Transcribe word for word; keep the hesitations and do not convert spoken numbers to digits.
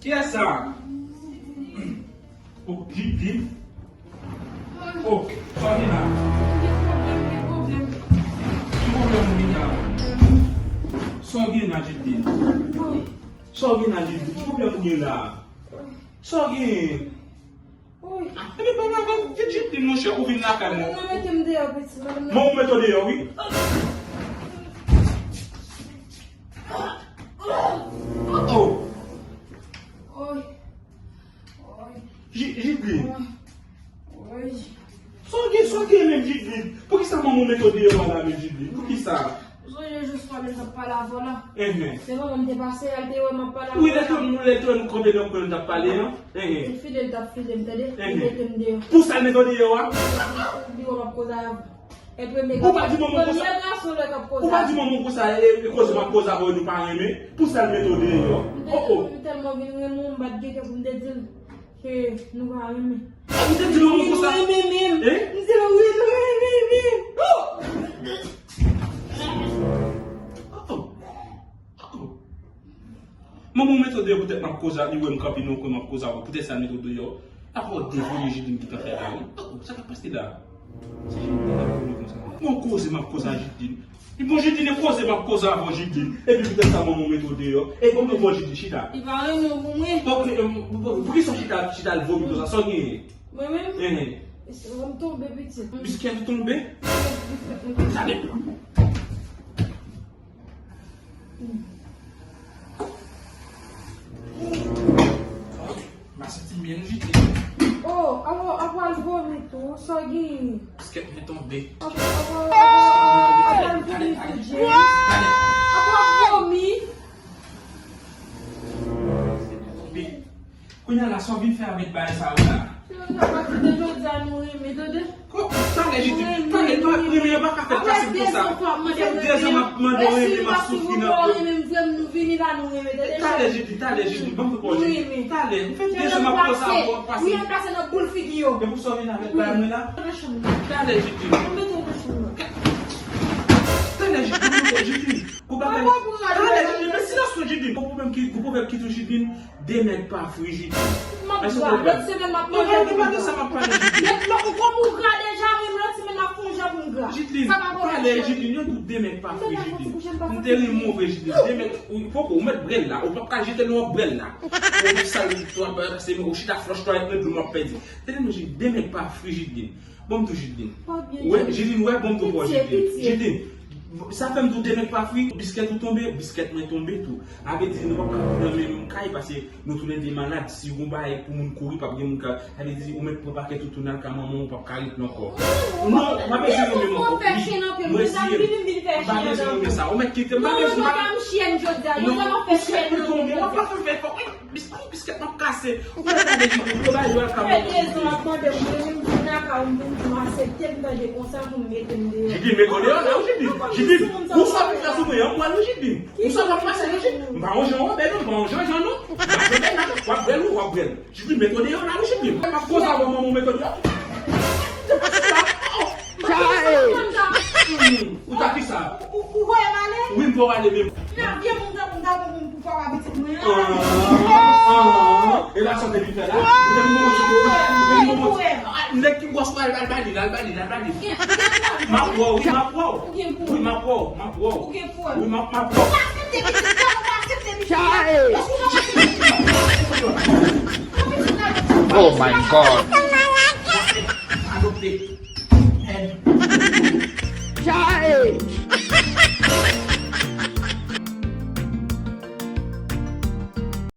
Kiyès sa? Oh, Jidlin. Oh, sa w gen la? Ki pwoblèm ou gen la? Sa w gen la, Jidlin? Sa w gen la, Jidlin? Ki pwoblèm ou gen la? Sa w gen? Epi pa m avè w, vit Jidlin, monchè, ou vin lakay mwen. Madanm nan mete m deyò, pitit, madanm nan. Mwen ou mete w deyò, wi. Oh. Oy. Oy. Ji-, Jidlin. Oy. Sa w gen, sa w gen menm, Jidlin? Poukisa manman w mete w deyò a la menm, Jidlin? Poukisa? Ou sonje jou swa lè l t ap pale avè w la? Enhen. Se manman m te pase, al te wè m ap pale avè w la. Wi, lè te, lè te wè nou kanpe nan kwen nou t ap pale an. Enhen. Te file, l t ap file m, tande? Li mete m deyò. Pou sa l mete w deyò a? Li wè m ap koze avè w. Epi m te... Ou pa di manman w konsa? Ou pa di manman w konsa, e, e koze m ap koze avè w nou pa renmen? Pou sa l mete w deyò? M te, oh, oh, m tèlman vin renmen w, m pa t gen kè pou m te di l ke nou pa renmen. Ou te di manman w konsa? Nou renmen menm. Hein? M di l wi, nou renmen menm. Oh, oh. Oh, oh. Manman w mete w deyò poutèt m ap koze ak li, wè m kanpe nan kwen m ap koze avè w, poutèt sa l mete w deyò. Apa w devore Jidlin ki t ap fè la, wi. Oh, oh, sa k ap pase la? Se Jidlin k ap koze konsa. Bon, koze m ap koze a Jidlin. Li bon, Jidlin, e koze m ap koze avè w, Jidlin. Epi poutèt sa manman w mete w deyò. E bon, bon, Jidlin, chita. Li pa renmen w pou mwen. Bon, e, e, bon, poukisa w chita, chita al vomi konsa? Sa w genyen? Mwen menm? Enhen. M tonbe, pitit. Biskèt ou tonbe? Biskèt mwen tonbe. Gade. M pa santi m byen, non, Jidlin. Oh, apa, apa l vomi tou, sa w genyen? Biskèt mwen tonbe. Apa, apa, apa, apa l vomi tou, James? Apa l vomi? Tonbe. Kounye a la, sa w vin fè avèk bagay sa yo la? Sa pa kite jodi a nou renmen, tande? Ko-, talè, Jidlin, talè, talè, renmen an pa ka fèt fasil konsa. Fè de zan m ap mande w renmen, m ap soufri nan kè. Talè, Jidlin, talè, Jidlin, ban m pran w, Jidlin. Talè, m fè de zan m ap koze avè w, w ap pase. Wi, m plase nan boul figi yo. E pou sa w vin avèk bagay mwen la? Talè, Jidlin. Talè, Jidlin, Jidlin. Gon bagay. Talè, Jidlin, men silans ou, Jidlin. Gon pwoblèm ki, gon pwoblèm ki tou, Jidlin. De mèg pa fri, Jidlin. M ap gra. Lòt semèn m ap manje pou m gra. Lòt, lòt, ou konn ou gra deja, wi, lòt semèn m ap fè yon jan pou m gra. Jidlin, talè, Jidlin, yo di w de mèg pa fri, Jidlin. M te ri move, Jidlin. De mèg, ou poko, ou mèt brè l la. Ou p ap ka jete l, w ap brè l la. Ou sal, w ap, se ou chita flòch twa èk nan dlo m ap pèdi. Tande non, Jidlin, de mèg pa fri, Jidlin. Bon, m tou Jidlin. Wè, Jidlin, wè, bon, m tou fò, Jidlin. Jidlin, sa fè m tou de mèg pa fri, biskèt ou tonbe, biskèt mwen tonbe tou. A vle di, nou p ap ka viv nan menm kay, paske nou toulède malad. Si gon bagay pou moun kouri, p ap gen moun ka, sa vle di, ou mèt pran pakèt ou tounen al ka manman w, ou p ap ka ret la ankò. Non, m pa bezwen renmen m ankò. Wi, mwen eseye. M pa bezwen renmen sa. Ou mèt kite m, m pa bezwen, m pa... Non, biskèt mwen tonbe, w ap pa fè m fè efò. Wi. Bis-, oh, biskèt m ap kase. Ou pa tande Jidlin, yo ba yo al ka manman. Fè de zan w ap mande m, mwen menm vin nan kay ou, m vin di m aksepte m tande konsa pou m mete m deyò. Jidlin, mete w deyò la, wi, Jidlin. Jidlin, ou sa pou fè sou mwen an, m pral, wi, Jidlin. Ou sa w ap pase, wi, Jidlin. M pa yon jan, bèl non, m pa yon jan, jan, non. M pa jan, bèl la, w ap bèl, wi, w ap bèl. Jidlin, mete w deyò la, wi, Jidlin. M ap koze avè w, manman, mete w deyò. Sa e. Hmm, ou ta ki sa? Ou, ou voye m ale? Wi, m voye w ale menm. Nan vye moun tankou m ta pran pou papa pitit mwen an. Ah, ah, e la sa w te vin fè la? Ou te vin mwen, ou te vin mwen. Nèg ki gwòs mwen, al, al ba li, al ba li, al ba li. M ap wè w, wi, m ap wè w. Wi, m ap wè w, m ap wè w. Wi, m ap, m ap wè w. Ou pa aksepte pitit sa, ou pa aksepte pitit sa. Èske ou pa aksepte pitit sa? Pou pitit la. Oh my God. Adopte.